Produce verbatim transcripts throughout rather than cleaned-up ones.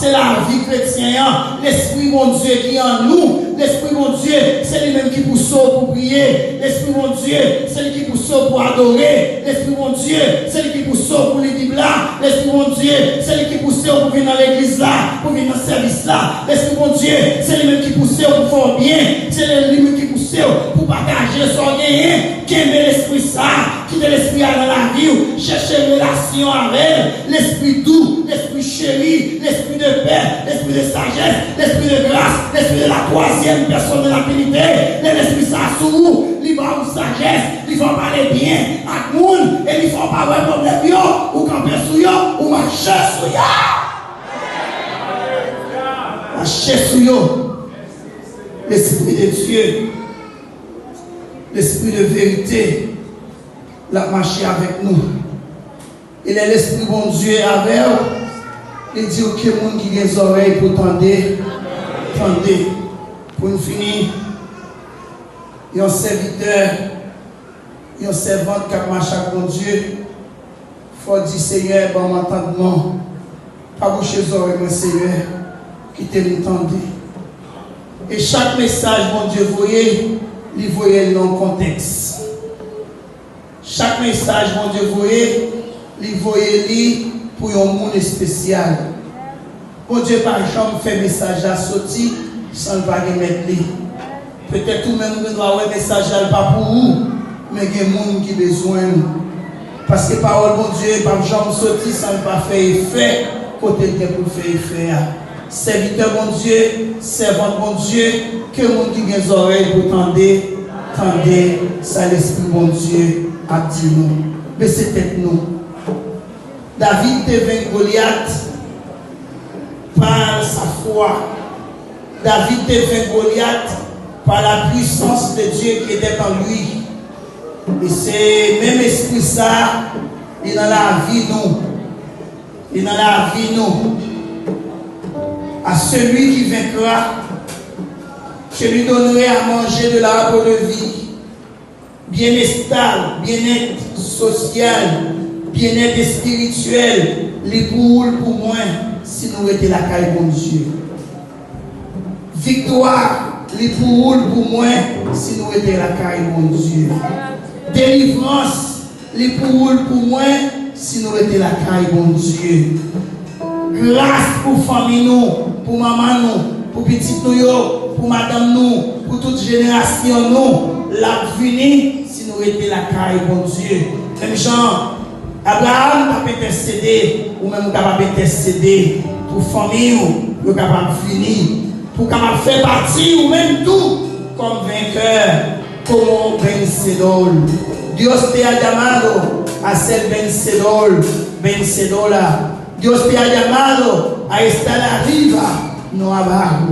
Se lavi kretyen an. Lespri Bondye ki an nou. Lespri Bondye, se li menm ki pouse w pou priye. Lespri Bondye, se li ki pouse w pou adore. Lespri Bondye, se li ki pouse w pou li Bib la. Lespri Bondye, se li ki pouse w pou vin nan legliz la, pou vin nan sèvis la. Lespri Bondye, se li menm ki pouse w pou fè w byen. Se li menm ki pouse w pou pataje sa w genyen. Kenbe lespri sa a. Kite lespri a nan lavi w. Chèche relasyon avè l. Lespri dou, lespri cheri, lespri de pè, lespri de sajès, lespri de gras, lespri de la twazyèm pèsòn de la Trinite. Lè lespri sa a sou ou, li ba ou sajès, li fè w pale byen ak moun, e li fè w pa wè pwoblèm yo, ou kanpe sou yo, ou mache sou yo. Mache sou yo. Lespri de Dye, lespri de verite, l ap mache avèk nou. E lè Lespri Bondye avè w, li di w ke moun ki gen zòrèy pou tande, tande. Pou n fini, yon sèvitè, yon sèvant k ap mache ak Bondye, fò w di, Senyè, ban m antandman. Pa bouche zòrèy mwen, Senyè, kite m tande. E chak mesaj Bondye voye, li voye l nan yon kontèks. Chak mesaj Bondye voye, li voye li pou yon moun espesyal. Bondye pa janm fè mesaj la soti san l pa gen mèt li. Petèt ou menm ou gen dwa wè mesaj la, l pa pou ou, men gen moun ki bezwen l. Paske pawòl Bondye p ap janm soti san l pa fè efè kote l gen pou l fè efè a. Sèvitè Bondye, sèvant Bondye, ke moun ki gen zòrèy pou tande, tande sa Lespri Bondye ap di nou. Bese tèt nou. David te venk Golyat pa sa fwa. David te venk Golyat pa la puissance de Dieu qui était en lui. E se menm espri sa a, li nan lavi nou. Li nan lavi nou. À celui qui vaincra, je lui donnerai à manger de l'arbre de vie. Byenèt, byenèt sosyal, byenèt espirityèl, li pou ou, l pou mwen, si nou rete lakay Bondye. Viktwa, li pou ou, l pou mwen, si nou rete lakay Bondye. Delivrans, li pou ou, l pou mwen, si nou rete lakay Bondye. Gras pou fanmi nou, pou manman nou, pou pitit nou yo, pou madanm nou, pou tout jenerasyon nou, l ap vini si nou rete lakay Bondye. Menm jan Abraram t ap entèsede, ou menm ou kapab entèsede pou fanmi w, pou yo kapab vini, pou w kapab fè pati ou menm tou kòm venkè, como vencedor. Dios te ha llamado a ser vencedor, vencedora. Dios te ha llamado a estar arriba, no abajo.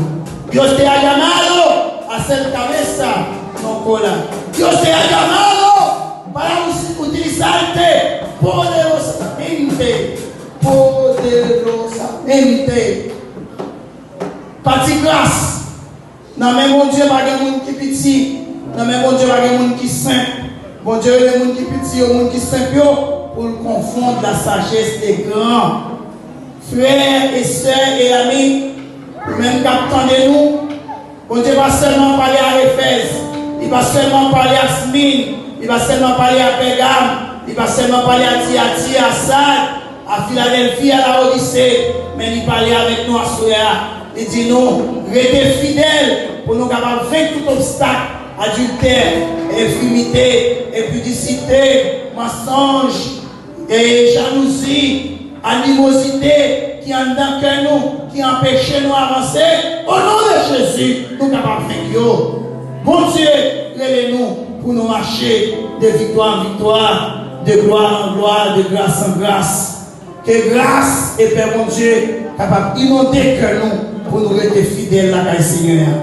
Dios te ha llamado a ser cabeza, no cola. Dios te ha llamado para us- utilizarte poderosamente, poderosamente. Pati gras. Nan men Bondye pa gen moun ki piti. Nan men Bondye pa gen moun ki senp. Bondye rele moun ki piti yo, moun ki senp yo, pou l konfonn la sagesse des grands. Frè e sè e ami, ou menm k ap tande nou, Bondye pa sèlman pale a Efèz, li pa sèlman pale a Smin, li pa sèlman pale a Pègam, li pa sèlman pale a Tiyatira, a Sad, a Filadèlfi, a Lawodise, men li pale avèk nou aswè a. Li di nou, rete fidèl pou nou kapab venk tout obstak, adiltè, enfimite, enpidisite, mansonj, e jalouzi, animozite ki anndan kè nou, ki anpeche nou avanse. O non de Jezi, nou kapab venk yo. Bondye rele nou pou nou mache de viktwa an viktwa, de glwa an glwa, de gras an gras. Ke gras e pè Bondye kapab inonde kè nou pou nou rete fidèl lakay Senyè a.